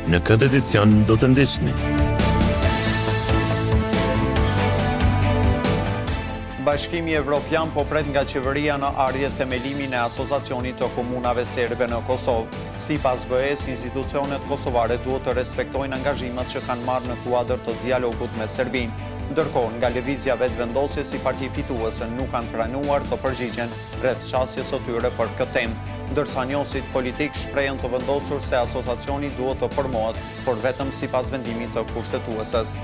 Në këtë edicion do të ndiqni. Bashkimi Evropian po pret nga qeveria në ardhje themelimin e Asociacionit të Komunave Serbe në Kosovë. Sipas BE-së, institucionet kosovare duhet të respektojnë angazhimet që kanë marrë në kuadër të dialogut me Serbinë. Ndërkohë, nga Lëvizja Vetëvendosje si parti fituese nuk kanë pranuar të përgjigjen rreth qasjes së tyre për këtë temë. Ndërsa njohësit politikë shprehen të vendosur se asociacioni duhet të formohet, por vetëm sipas vendimit të Kushtetueses.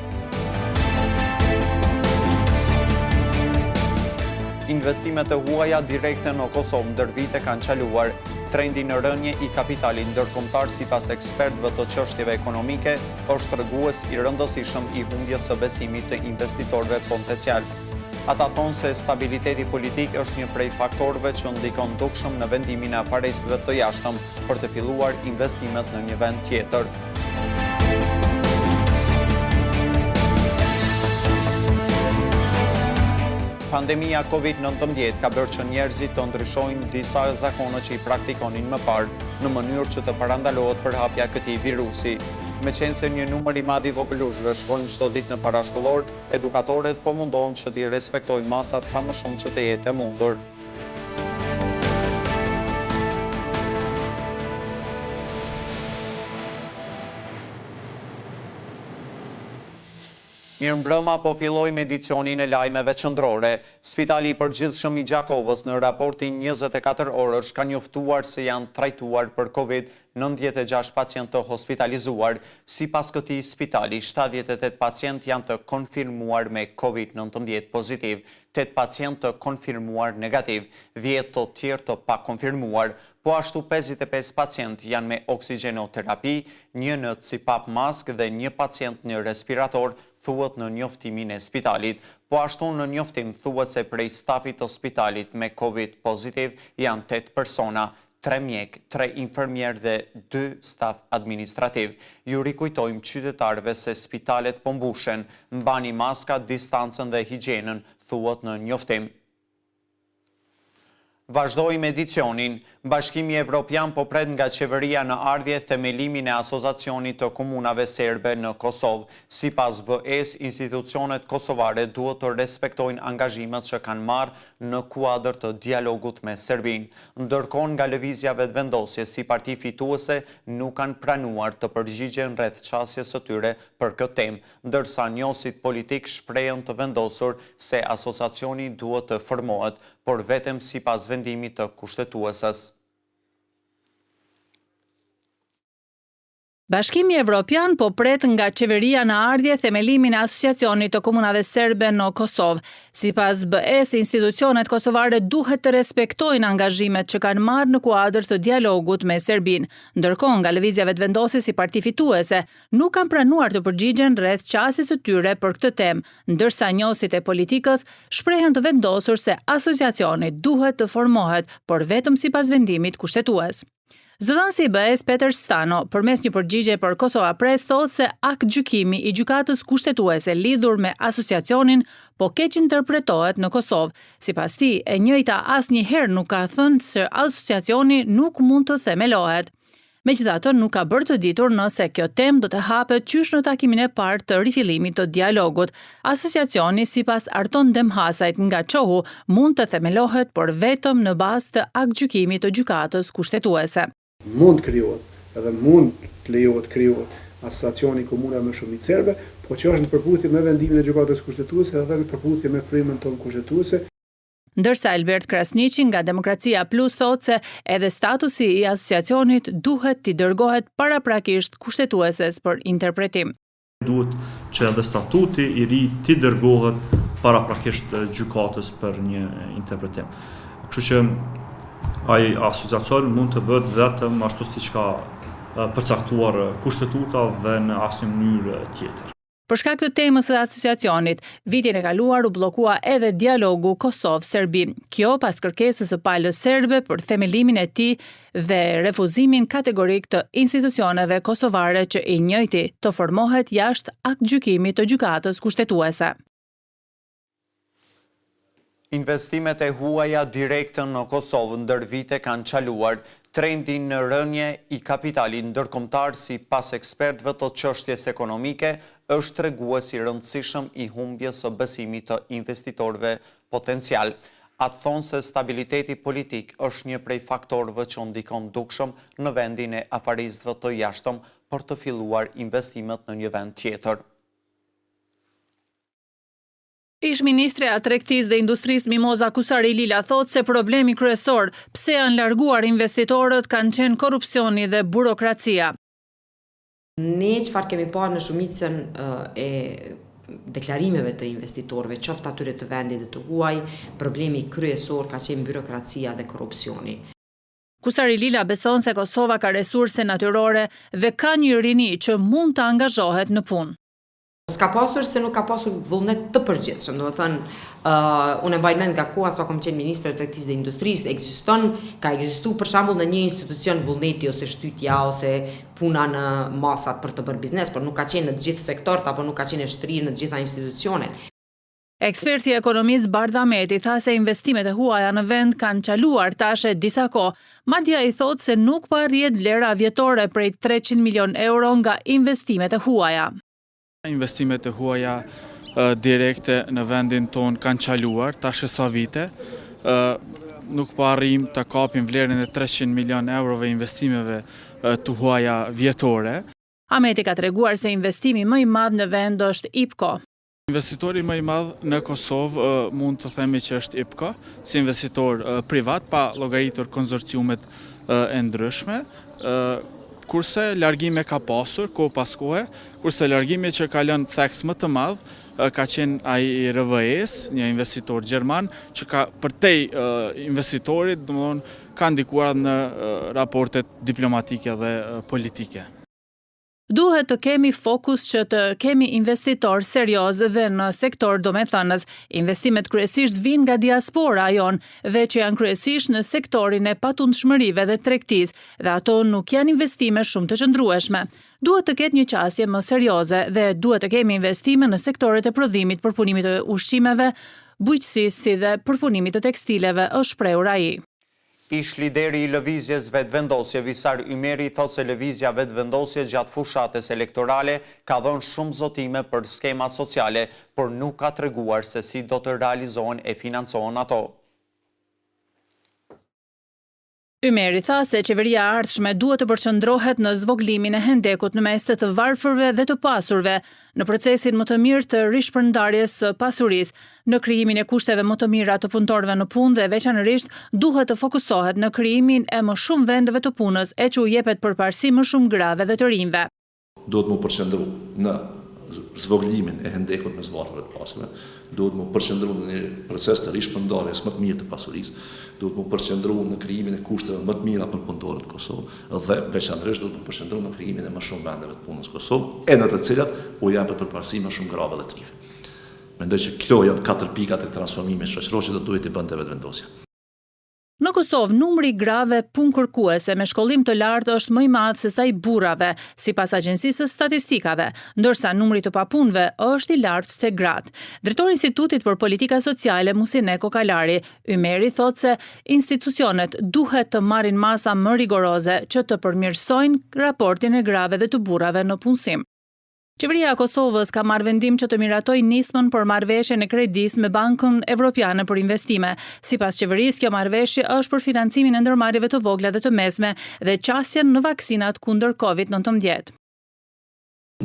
Investimet e huaja direkte në Kosovë ndër vite kanë çaluar. Trendi në rënie i kapitalit ndërkombëtar sipas ekspertëve të çështjeve ekonomike është tregues i rëndësishëm i humbjes së besimit të investitorëve potencialë. Ata thonë se stabiliteti politik është një prej faktorëve që ndikon dukshëm në vendimin e afaristëve të jashtëm për të filluar investimet në një vend tjetër. Pandemia Covid-19 ka bërë që njerëzit të ndryshojnë disa zakone që i praktikonin më parë, në mënyrë që të parandalohet përhapja e këtij virusi. Meqenëse një numër i madh i vogëlushëve shkojnë çdo ditë në parashkollor, Edukatoret po mundohen që t'i respektojnë masat sa më shumë që të jetë e mundur. Mirëmbrëma, po fillojmë edicionin e lajmeve qendrore. Spitali i Përgjithshëm i Gjakovës në raportin 24 orësh ka njoftuar se janë trajtuar për Covid 96 pacientë të hospitalizuar. Sipas këtij spitali, 78 pacientë janë të konfirmuar me Covid 19 pozitiv, 8 pacientë të konfirmuar negativ, 10 të tjerë të pakonfirmuar. Po ashtu 55 pacientë janë me oksigjenoterapi, një në CPAP maskë dhe një pacient në respirator, thuhet në njoftimin e spitalit. Po ashtu në njoftim thuhet se prej stafit të spitalit me Covid pozitiv janë 8 persona, tre mjekë, tre infermierë dhe dy staf administrativ. Ju rikujtojmë qytetarëve se spitalet po mbushen, mbani maska, distancën dhe higjienën, thuhet në njoftim. Vazhdojmë edicionin. Bashkimi Evropian po pret nga qeveria në ardhje themelimin e Asociacionit të Komunave Serbe në Kosovë. Sipas BE-së, institucionet kosovare duhet të respektojnë angazhimet që kanë marrë në kuadër të dialogut me Serbinë. Ndërkohë nga Lëvizja Vetëvendosje si parti fituese nuk kanë pranuar të përgjigjen rreth qasjes së tyre për këtë temë, ndërsa njohësit politikë shprehen të vendosur se Asociacioni duhet të formohet, por vetëm sipas vendimit të Kushtetueses. Bashkimi Evropian po pret nga qeveria në ardhje themelimin e Asociacionit të Komunave Serbe në Kosovë. Sipas BE-së, institucionet kosovare duhet të respektojnë angazhimet që kanë marrë në kuadër të dialogut me Serbinë. Ndërkohë, nga Lëvizja Vetëvendosje si parti fituese, nuk kanë pranuar të përgjigjen rreth qasjes së tyre për këtë temë, ndërsa njohësit e politikës shprehen të vendosur se Asociacioni duhet të formohet, por vetëm sipas vendimit kushtetues. Zëdhënësi i BE-së Peter Stano, përmes një përgjigje për Kosova Press thotë se aktgjykimi i Gjykatës Kushtetuese lidhur me Asociacionin po keqinterpretohet në Kosovë. Sipas tij, e njëjta asnjëherë nuk ka thënë se Asociacioni nuk mund të themelohet. Megjithatë, nuk ka bërë të ditur nëse kjo temë do të hapet qysh në takimin e parë të rifillimit të dialogut. Asociacioni, sipas Arton Demhasajt nga Çohu, mund të themelohet, por vetëm në bazë të aktgjykimit të Gjykatës Kushtetuese. Mund të krijohet edhe mund të lejohet të krijohet Asociacioni i Komunave me Shumicë Serbe, po që është në përputhje me vendimin e Gjykatës Kushtetuese dhe në përputhje me frymën tonë kushtetuese. Ndërsa Elbert Krasniqi nga Demokracia Plus thotë se edhe statusi i Asociacionit duhet t'i dërgohet paraprakisht Kushtetueses për interpretim. Duhet që edhe statuti i ri t'i dërgohet paraprakisht gjykatës për një interpretim. Kështu që ai asociacion mund të bëhet vetëm ashtu siç ka përcaktuar Kushtetuta dhe në asnjë mënyrë tjetër. Për shkak të temës së Asociacionit, vitin e kaluar u bllokua edhe dialogu Kosovë-Serbi. Kjo pas kërkesës së palës serbe për themelimin e tij dhe refuzimin kategorik të institucioneve kosovare që i njëjti të formohet jashtë aktgjykimit të Gjykatës Kushtetuese. Investimet e huaja direkte në Kosovë ndër vite kanë çaluar. Trendi në rënie i kapitalit ndërkombëtar sipas ekspertëve të çështjes ekonomike është tregues i rëndësishëm i humbjes së besimit të investitorëve potencialë. Ata thonë se stabiliteti politik është një prej faktorëve që ndikon dukshëm në vendin e afaristëve të jashtëm për të filluar investimet në një vend tjetër. Ish-ministrja e Tregtisë dhe Industrisë Mimoza Kusari Lila thotë se problemi kryesor pse janë larguar investitorët kanë qenë korrupsioni dhe burokracia. Ne çfarë kemi parë në shumicën e deklarimeve të investitorëve, qoftë atyre të vendit dhe të huaj, problemi kryesor ka qenë byrokracia dhe korrupsioni. Kusari Lila beson se Kosova ka resurse natyrore dhe ka një rini që mund të angazhohet në punë. S'ka pasur se nuk ka pasur vullnet të përgjithshëm, domethënë, uh, unë e mbaj mend nga koha sa kom qenë ministre e tregtisë dhe industrisë, ekziston, ka ekzistu për shembull në një institucion vullneti ose shtytja ose puna në masat për të bërë biznes, por nuk ka qenë në të gjithë sektorët apo nuk ka qenë e shtrirë në të gjitha institucionet. Eksperti i ekonomisë Bardh Ahmeti tha se investimet e huaja në vend kanë çaluar tash e disa kohë, madje ai thotë se nuk po arrihet vlera vjetore prej 300 milionë euro nga investimet e huaja. Investimet e huaja direkte në vendin tonë kanë çaluar tash e sa vite. Nuk po arrijmë të kapim vlerën e 300 milionë eurove investimeve të huaja vjetore. Ahmeti ka treguar se investimi më i madh në vend është IPKO. Investitori më i madh në Kosovë mund të themi që është IPKO, si investitor privat, pa llogaritur konzorciumet e ndryshme, kurse largime ka pasur kohë pas kohe, kurse largimi që ka lënë theks më të madh ka qenë ai i RWE-s, një investitor gjerman, që ka përtej investitorit, domethënë ka ndikuar në raportet diplomatike dhe politike. Duhet të kemi fokus që të kemi investitorë seriozë dhe në sektorë domethënës. Investimet kryesisht vijnë nga diaspora jonë dhe që janë kryesisht në sektorin e patundshmërive dhe tregtisë dhe ato nuk janë investime shumë të qëndrueshme. Duhet të ketë një qasje më serioze dhe duhet të kemi investime në sektorët e prodhimit, përpunimit të ushqimeve, bujqësisë si dhe përpunimit të tekstileve, është shprehur ai. Ish-lideri i Lëvizjes Vetëvendosje, Visar Ymeri thotë se Lëvizja Vetëvendosje gjatë fushatës elektorale ka dhënë shumë zotime për skema sociale, por nuk ka treguar se si do të realizohen e financohen ato. Ymeri tha se qeveria e ardhshme duhet të përqendrohet në zvogëlimin e hendekut në mes të të varfërve dhe të pasurve, në procesin më të mirë të rishpërndarjes së pasurisë, në krijimin e kushteve më të mira të punëtorëve në punë dhe veçanërisht duhet të fokusohet në krijimin e më shumë vendeve të punës e që u jepet përparësi më shumë grave dhe të rinjve. Duhet m'u përqendru në zvogëlimin e hendekut mes varfërve të pasurve, duhet m'u përqendru në një proces të rishpërndarjes më të mirë të pasurisë, duhet m'u përqendru në krijimin e kushteve më të mira për punëtorët në Kosovë dhe veçanërisht duhet m'u përqendru në krijimin e më shumë vendeve të punës në Kosovë, e në të cilat u jepet përparësi më shumë grave dhe të rinjve. Mendoj që këto janë katër pikat e transformimit shoqëror që do duhej t'i bënte Vetëvendosja. Në Kosovë, numri i grave punëkërkuese me shkollim të lartë është më i madh sesa i burrave, sipas Agjencisë së Statistikave, ndërsa numri i të papunëve është i lartë te gratë. Drejtori i Institutit për Politika Sociale, Musine Kokalari, Ymeri thotë se institucionet duhet të marrin masa më rigoroze që të përmirësojnë raportin e grave dhe të burrave në punësim. Qeveria e Kosovës ka marrë vendim që të miratojë nismën për marrëveshjen e kredisë me Bankën Evropiane për Investime. Sipas qeverisë, kjo marrëveshje është për financimin e ndërmarrjeve të vogla dhe të mesme dhe qasjen në vaksinat kundër Covid 19.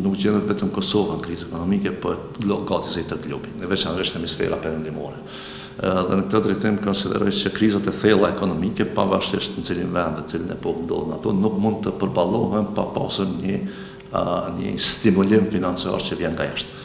Nuk gjendet vetëm Kosova në krizë ekonomike, po gati se i tërë globi, e veçanërisht hemisfera perëndimore. Dhe në këtë drejtim konsideroj që krizat e thella ekonomike, pavarësisht në cilin vend dhe cilën epokë ndodhin ato, nuk mund të përballohen pa pasur një një stimulim financiar që vjen nga jashtë.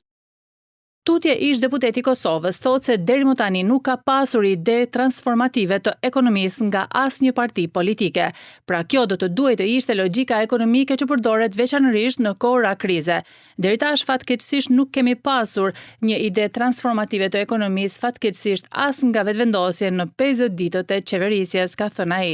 Tutje ish-deputeti i Kosovës thotë se deri më tani nuk ka pasur ide transformative të ekonomisë nga asnjë parti politike. Pra kjo do të duhej të ishte logjika ekonomike që përdoret veçanërisht në kohëra krize. Deri tash fatkeqësisht nuk kemi pasur një ide transformative të ekonomisë fatkeqësisht as nga Vetëvendosje në 50 ditët e qeverisjes, ka thënë ai.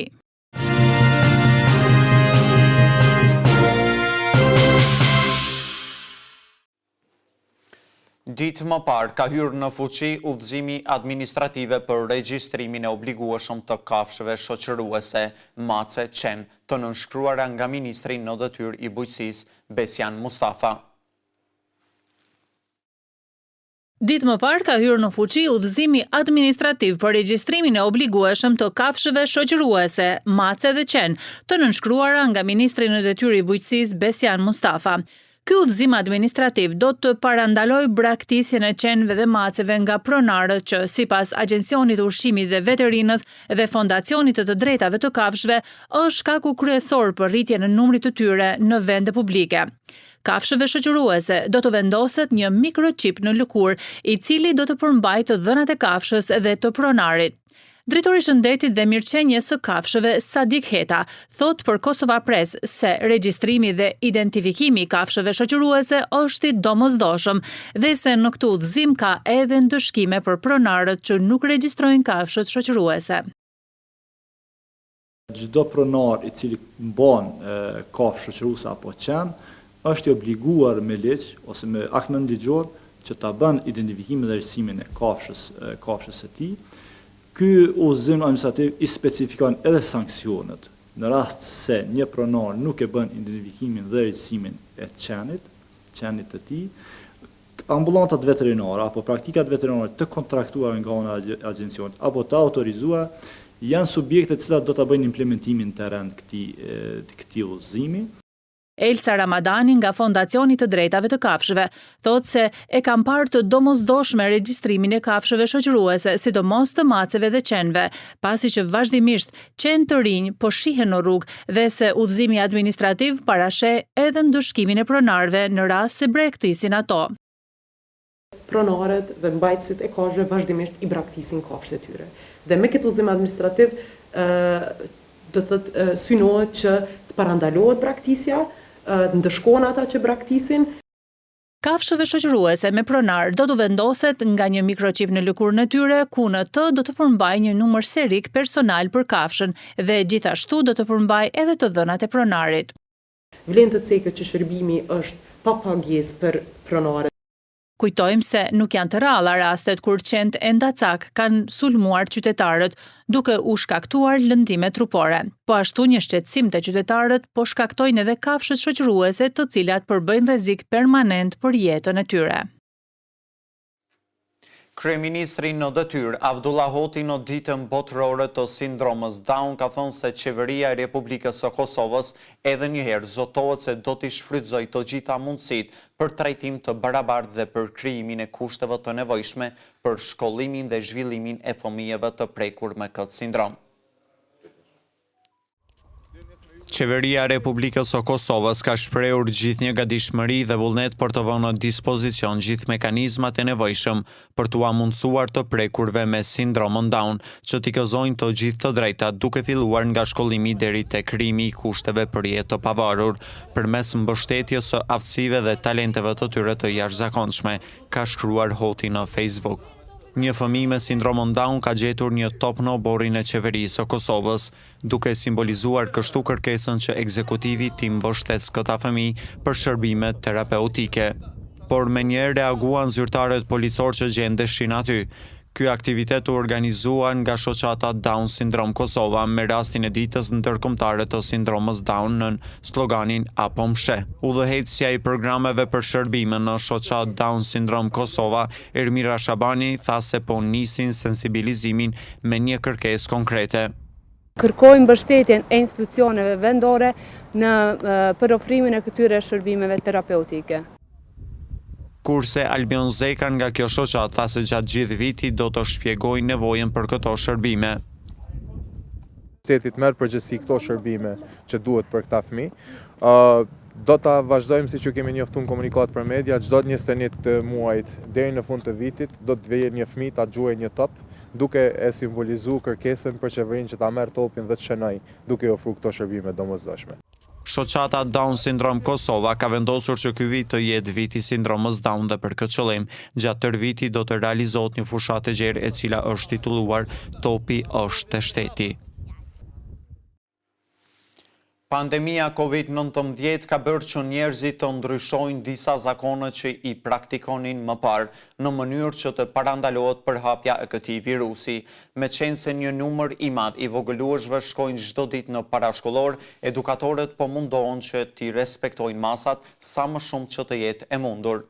Ditën. Ditë më parë ka hyrë në fuqi udhëzimi administrative për regjistrimin e obligueshëm të kafshëve shoqëruese, mace, qen, të nënshkruara nga ministri në detyrë i Bujqësisë, Besian Mustafa. Ditë më parë ka hyrë në fuqi udhëzimi administrativ për regjistrimin e obligueshëm të kafshëve shoqëruese, mace dhe qen, të nënshkruara nga ministri në detyrë i Bujqësisë, Besian Mustafa. Ky udhëzim administrativ do të parandalojë braktisjen e qenve dhe maceve nga pronarët që, sipas Agjencionit të Ushqimit dhe Veterinës dhe Fondacionit të të Drejtave të Kafshëve, është shkaku kryesor për rritjen e numrit të tyre në vende publike. Kafshëve shoqëruese do t'u vendoset një mikroçip në lëkurë, i cili do të përmbajë të dhënat e kafshës dhe të pronarit. Drejtori i Shëndetit dhe Mirëqenies së Kafshëve, Sadik Heta, thotë për Kosovapress se regjistrimi dhe identifikimi i kafshëve shoqëruese është i domosdoshëm dhe se në këtë udhëzim ka edhe ndëshkime për pronarët që nuk regjistrojnë kafshët shoqëruese. Çdo pronar i cili mban kafshë shoqëruese apo qen, është i obliguar me ligj ose me akt nënligjor që ta bën identifikimin dhe regjistrimin e kafshës kafshës së tij. Ky udhëzim administrativ i specifikon edhe sanksionet në rast se një pronar nuk e bën identifikimin dhe regjistrimin e qenit, qenit të tij, Ambulantat veterinare apo praktikat veterinare të kontraktuara nga ana e agjencionit apo të autorizuara janë subjektet të cilat do ta bëjnë implementimin në terren këtij këtij udhëzimi. Elsa Ramadani nga Fondacioni i të Drejtave të Kafshëve, thotë se e kanë parë të domosdoshme regjistrimin e kafshëve shoqëruese, sidomos të maceve dhe qenve, pasi që vazhdimisht qen të rinj po shihen në rrugë dhe se udhëzimi administrativ parasheh edhe ndëshkimin e pronarëve në rast se braktisin ato. Pronarët dhe mbajtësit e kafshëve vazhdimisht i braktisin kafshët e tyre. Dhe me këtë udhëzim administrativ do të thotë synohet që të parandalohet braktisja, të ndëshkohen ata që braktisin. Kafshëve shoqëruese me pronar do t'u vendoset nga një mikroçip në lëkurën e tyre, ku në të do të përmbajë një numër serik personal për kafshën dhe gjithashtu do të përmbajë edhe të dhënat e pronarit. Vlen të ceket që shërbimi është pa pagesë për pronarët. Kujtojmë se nuk janë të rralla rastet kur qentë endacakë kanë sulmuar qytetarët, duke u shkaktuar lëndime trupore. Po ashtu një shqetësim te qytetarët po shkaktojnë edhe kafshët shoqëruese të cilat përbëjnë rrezik permanent për jetën e tyre. Kryeministri në detyrë, Avdullah Hoti në Ditën Botërore të Sindromës Down ka thënë se Qeveria e Republikës së Kosovës edhe një herë zotohet se do t'i shfrytëzojë të gjitha mundësitë për trajtim të barabartë dhe për krijimin e kushteve të nevojshme për shkollimin dhe zhvillimin e fëmijëve të prekur me këtë sindromë. Qeveria e Republikës së Kosovës ka shprehur gjithnjë gatishmëri dhe vullnet për të vënë në dispozicion gjithë mekanizmat e nevojshëm për t'ua mundësuar të prekurve me sindromën Down që t'i gëzojnë të gjithë të drejtat duke filluar nga shkollimi deri te krijimi i kushteve për jetë të pavarur përmes mbështetjes së aftësive dhe talenteve të tyre të jashtëzakonshme, ka shkruar Hoti në Facebook. Një fëmijë me sindromën Down ka gjetur një top në oborrin e Qeverisë së Kosovës, duke simbolizuar kështu kërkesën që ekzekutivi t'i mbështesë këta fëmijë për shërbime terapeutike. Por menjëherë reaguan zyrtarët policorë që gjendeshin aty. Ky aktivitet u organizua nga shoqata Down Syndrome Kosova me rastin e Ditës Ndërkombëtare të Sindromës Down nën sloganin A po m'sheh. Udhëheqësja i programeve për shërbime në shoqatë Down Syndrome Kosova, Ermira Shabani, tha se po nisin sensibilizimin me një kërkesë konkrete. Kërkojmë mbështetjen e institucioneve vendore në për ofrimin e këtyre shërbimeve terapeutike. Kurse Albion Zeka nga kjo shoqatë tha se gjatë gjithë vitit do të shpjegojnë nevojën për këto shërbime. Shteti të merr përgjegjësi këto shërbime që duhet për këta fëmijë. Do ta vazhdojmë siç ju kemi njoftuar në komunikatë për media, çdo 21 të muajit deri në fund të vitit do të vijë një fëmijë ta gjuajë një top, duke e simbolizu kërkesën për qeverinë që ta merr topin dhe të shënojë, duke i ofru këto shërbime të domosdoshme. Shoqata Down Syndrome Kosova ka vendosur që ky vit të jetë viti i sindromës Down dhe për këtë qëllim, gjatë tërë vitit do të realizohet një fushatë e gjerë e cila është titulluar Topi është te shteti. Pandemia Covid 19 ka bërë që njerëzit të ndryshojnë disa zakone që i praktikonin më parë, në mënyrë që të parandalohet përhapja e këtij virusi. Meqenëse një numër i madh i vogëlueshve shkojnë çdo ditë në parashkollor, edukatorët po mundohen që t'i respektojnë masat sa më shumë që të jetë e mundur.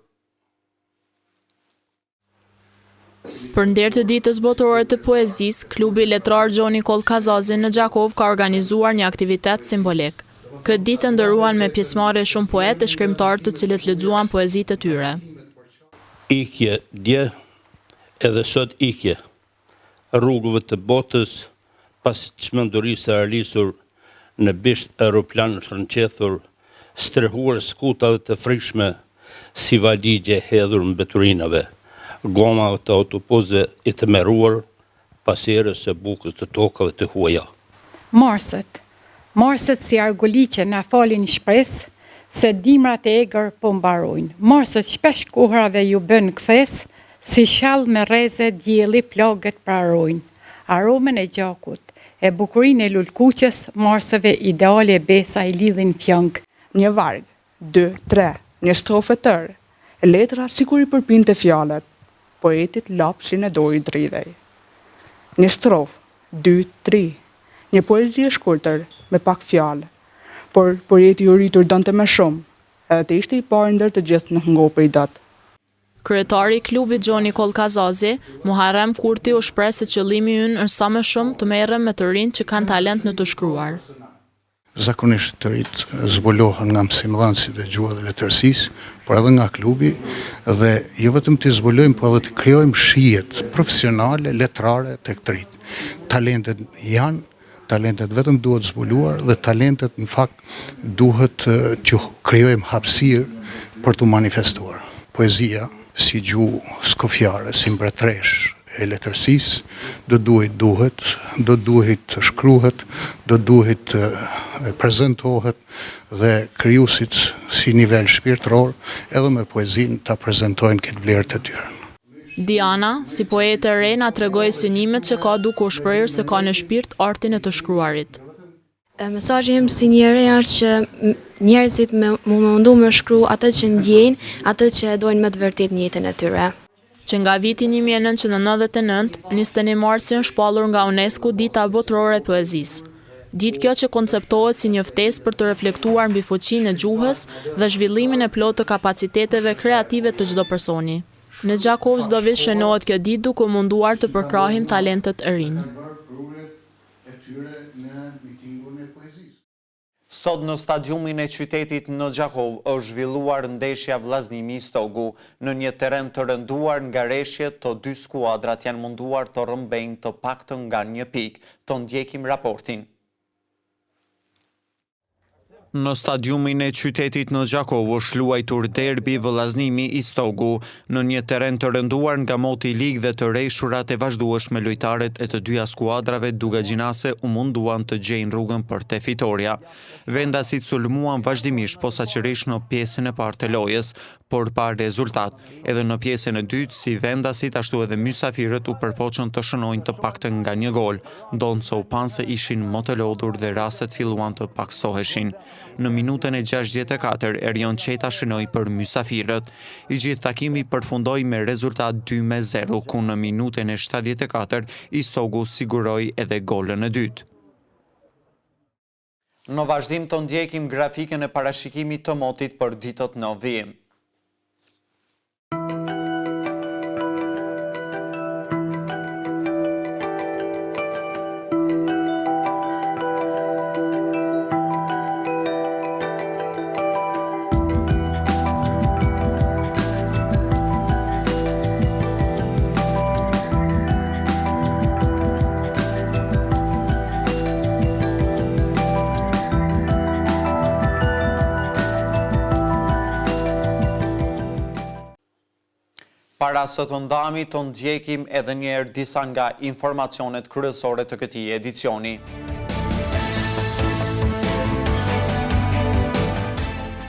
Për nder të Ditës Botërore të Poezisë, Klubi Letrar Gjon Nikollë Kazazi në Gjakovë ka organizuar një aktivitet simbolik. Këtë ditë e nderuan me pjesëmarrje shumë poetë e shkrimtarë të cilët lexuan poezitë e tyre. Ikje dje, edhe sot ikje. Rrugëve të botës pas çmendurisë së harlisur në bisht aeroplan rrënqethur, strehuar skutave të frikshme si valixhe hedhur mbeturinave, gomave të autobusëve i tmerruar pas erës së bukës të tokave të huaja. Marset. Marset si argoliqe na falin shpresë se dimrat e egër po mbarojnë. Marset shpesh kohërave ju bënë kthesë si shall me rreze dielli plagët prarojnë. Aromën e gjakut, e bukurinë e lulëkuqes marseve ideali e besa i lidhin fjonk. Një varg, dy, tre, një strofë e tërë, letra sikur i përpinte fjalët, poetit lapsi në dorë i dridhej. Një strofë, dy, tri, një poezi e shkurtër, me pak fjalë. Por, poeti i uritur donte më shumë, edhe të ishte i pari ndër të gjithë nuk ngopej dot. Kryetari i klubit Gjon Nikollë Kazazi, Muharrem Kurti u shpreh se qëllimi ynë është sa më shumë të merrem me të rinjtë që kanë talent në të shkruar. Zakonisht të rinjtë zbulohen nga mësimdhënësit e gjuhës dhe letërsisë, por edhe nga klubi dhe jo vetëm t'i zbulojmë, por edhe të krijojmë shijet profesionale, letrare tek të rinjtë. Talentet janë, Talentet vetëm duhet zbuluar dhe talentet në fakt duhet t'ju krijojmë hapësirë për t'u manifestuar. Poezia si gjuhë skofjare, si mbretëreshë e letërsisë, do duhej duhet, do duhej të shkruhet, do duhej të prezentohet dhe krijuesit si nivel shpirtëror edhe me poezinë ta prezentojnë këtë vlerë të tyre. Diana, si poete e re na tregoi synimet që ka duke u shprehur se ka në shpirt artin e të shkruarit. Mesazhi im si një e re është që njerëzit me mu mundu me shkru atë që ndjejnë, atë që e dojnë me të vërtetë në jetën e tyre. Që nga viti 1999, 21 marsi është shpallur nga UNESCO Dita Botërore e Poezisë. Ditë kjo që konceptohet si një ftesë për të reflektuar mbi fuqinë e gjuhës dhe zhvillimin e plotë të kapaciteteve kreative të çdo personi. Në Gjakovë çdo vit shënohet kjo ditë duke u munduar të përkrahim talentët e rinj. Sot në stadiumin e qytetit në Gjakovë është zhvilluar ndeshja Vëllaznimi-Istogu. Në një terren të rënduar nga reshjet, të dy skuadrat janë munduar të rrëmbejnë të paktën nga një pikë. Të ndjekim raportin. Në stadiumin e qytetit në Gjakovë është luajtur derbi Vëllaznimi-Istogu. Në një terren të rënduar nga moti i lig dhe të reshurat e vazhdueshme lojtarët e të dyja skuadrave dukagjinase u munduan të gjejnë rrugën për te fitorja. Vendasit sulmuan vazhdimisht posaçërisht në pjesën e parë të lojës, por pa rezultat. Edhe në pjesën e dytë, si vendasit ashtu edhe mysafirët u përpoqën të shënojnë të paktën nga një gol, ndonëse u panë se ishin më të lodhur dhe rastet filluan të pakësoheshin. Në minutën e 64, Erion Çeta shënoi për mysafirët. I gjithë takimi përfundoi me rezultat 2-0, ku në minutën e 74, Istogu siguroi edhe golin e dytë. Në vazhdim të ndjekim grafikën e parashikimit të motit për ditët në vijim. Para se të ndahemi të ndjekim edhe njëherë disa nga informacionet kryesore të këtij edicioni.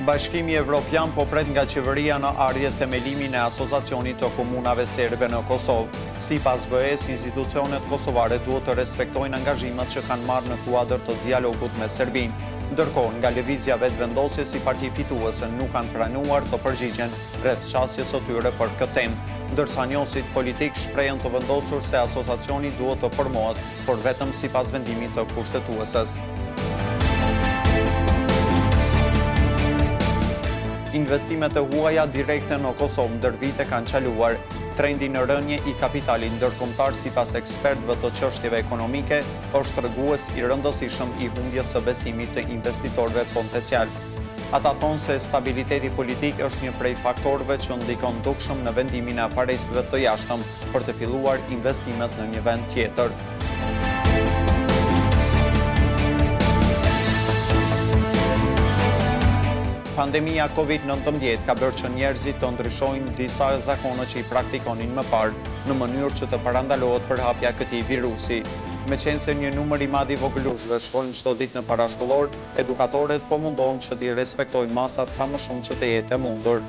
Bashkimi Evropian po pret nga qeveria në ardhje themelimin e Asociacionit të Komunave Serbe në Kosovë. Sipas BE-së, institucionet kosovare duhet të respektojnë angazhimet që kanë marrë në kuadër të dialogut me Serbinë. Ndërkohë, nga Lëvizja Vetëvendosje si parti fituese nuk kanë pranuar të përgjigjen rreth qasjes së tyre për këtë temë. Ndërsa njohësit politikë shprehen të vendosur se Asociacioni duhet të formohet, por vetëm sipas vendimit të Kushtetueses. Investimet e huaja direkte në Kosovë ndër vite kanë çaluar. Trendi në rënie i kapitalit ndërkombëtar sipas ekspertëve të çështjeve ekonomike është tregues i rëndësishëm i humbjes së besimit të investitorëve potencialë. Ata thonë se stabiliteti politik është një prej faktorëve që ndikon dukshëm në vendimin e afaristëve të jashtëm për të filluar investimet në një vend tjetër. Pandemia Covid 19 ka bërë që njerëzit të ndryshojnë disa zakone që i praktikonin më parë, në mënyrë që të parandalohet përhapja e këtij virusi. Meqenëse një numër i madh i vogëlushëve shkojnë çdo ditë në parashkollor, edukatorët po mundohen që t'i respektojnë masat sa më shumë që të jetë e mundur.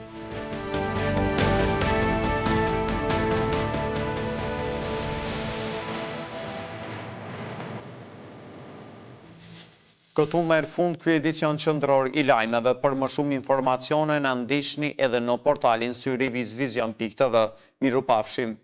Këtu merr fund ky edicion qendror i lajmeve. Për më shumë informacione na ndiqni edhe në portalin syrivisvision.tv. Mirupafshim!